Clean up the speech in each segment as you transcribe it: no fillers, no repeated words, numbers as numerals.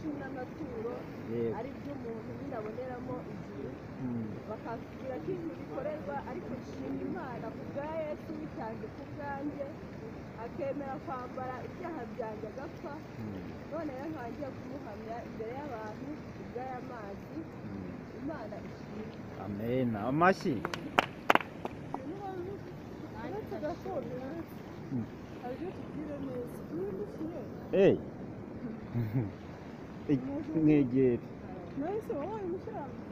cumi n'amaturo ari byo umuntu nyine aboneramo ijuru, bakatubwira ko ijuru rikorerwa, ariko nshima Imana ku bwa Yesu witanze ku bwanjye, akemera kwambara ibyaha byanjye agapfa. None rero nkaba ngiye kumuhamya imbere y'abantu kubw'aya mazi. Imana ishimwe. Amen. Amashyi. Uretse gakondo, hari ibyo tubwire neza wimukiye. Mwegere. Nahise wabaye umukiranutsi.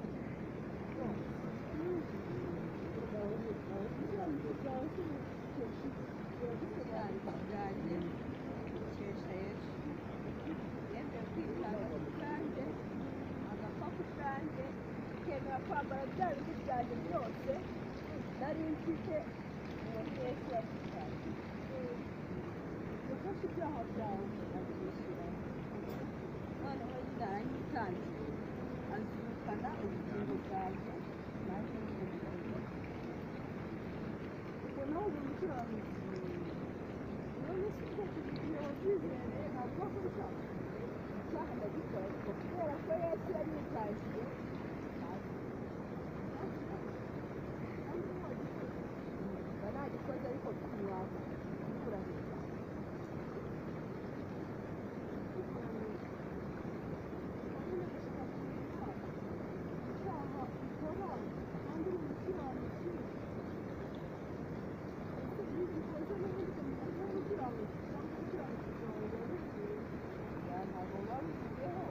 Bwanjye bukesha Yesu, yemeye kwitanga ku bwanjye, agapfa ku bwanjye, akemera kwambara bya bindi byanjye byose nari mfite. Uwo ni Yesu wabyitangiye, yafashe ibyaha byawe abyishyura, noneho nyine aranyitangiye, azukana ubugingo bwanjye, nanjye n'ubugingo. Ubwo nawe uri umukiranutsi. None se ubwo igihe wabyizereye ntabwo wakora icyaha? Icyaha ndagikora, ariko kubera ko Yesu yanyitangiye mba nagikoze, ariko ntiwava kuburanira. Icyaha ukora kandi uri umukiranutsi, ese iyo ugikoze n'ubundi ukomeza kuba umukiranutsi, cyangwa ubukiranutsi bwawe buba buvuye? Ntabwo buba buvuyeho,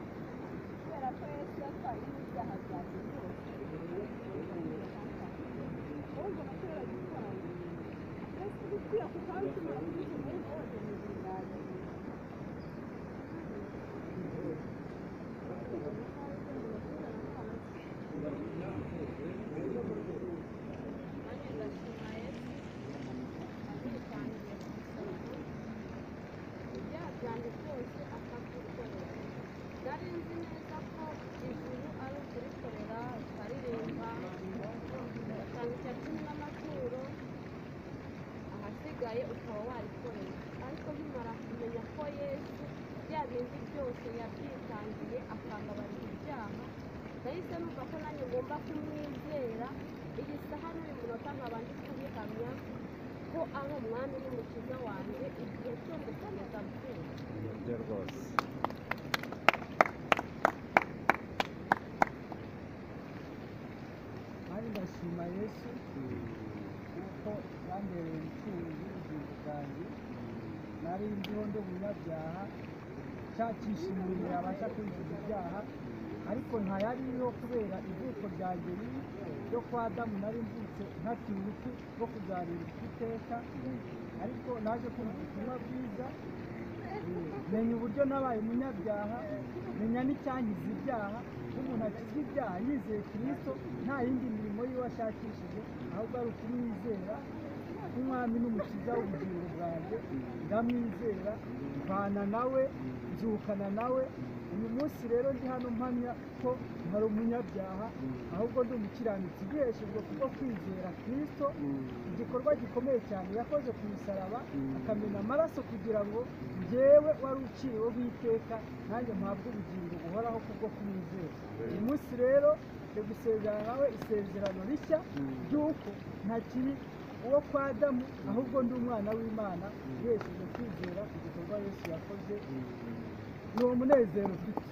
kubera ko Yesu yatwaye n'ibyaha byanjye byose. Wowe ubona ko yaragitwaye? Ese gupfira ku kawe ukimara kubikora wumva wagenda? Nanjye ndashima Yesu wabitangiye ku musaraba, ibyaha byanjye byose akabyikorera. Nari nzi neza ko ijuru ari ukurikorera, ukaririmba, ugatanga icya cumi n'amaturo, ahasigaye ukaba warikorera. Ariko nkimara kumenya ko Yesu bya bindi byose yabyitangiye akambabarira ibyaha, nahise numva ko nanjye ngomba kumwizera. Iyi saha n'uyu munota nkaba ndi kubihamya ko ari umwami n'umukiza wanjye igihe cyose kugeza apfuye. Nibyo rwose. Nanjye ndashima Yesu kuko yambereye umucunguzi w'ubugingo bwanjye. Nari ndiho ndi umunyabyaha, nshakisha imirimo yabasha kunkiza ibyaha, ariko ntayariho kubera ivuko ryanjye ribi ryo kwa Adamu. Nari mvutse nkatiwe urupfu rwo kuzarimbuka iteka, ariko naje kumva ubutumwa bwiza, menya uburyo nabaye umunyabyaha, menya n'icyankiza ibyaha, ko umuntu akizwa ibyaha yizeye Kristo, nta yindi mirimo yiwe ashakishije, ahubwo ari ukumwizera nk'umwami n'umukiza w'ubugingo bwanjye. Ndamwizera, mbana nawe, nzukana nawe. Uyu munsi rero ndi hano mpamya ko ntari umunyabyaha, ahubwo ndi umukiranutsi biheshejwe kubwo kwizera Kristo, igikorwa gikomeye cyane yakoze ku musaraba, akamena amaraso kugira ngo njyewe wari uciriweho iteka nanjye mpabwe ubugingo buhoraho kubwo kumwizera. Uyu munsi rero ndi gusezerana nawe isezerano rishya ry'uko ntakiri uwo kwa Adamu, ahubwo ndi umwana w'Imana biheshejwe kwizera igikorwa Yesu yakoze. Ni uwo munezero ufite.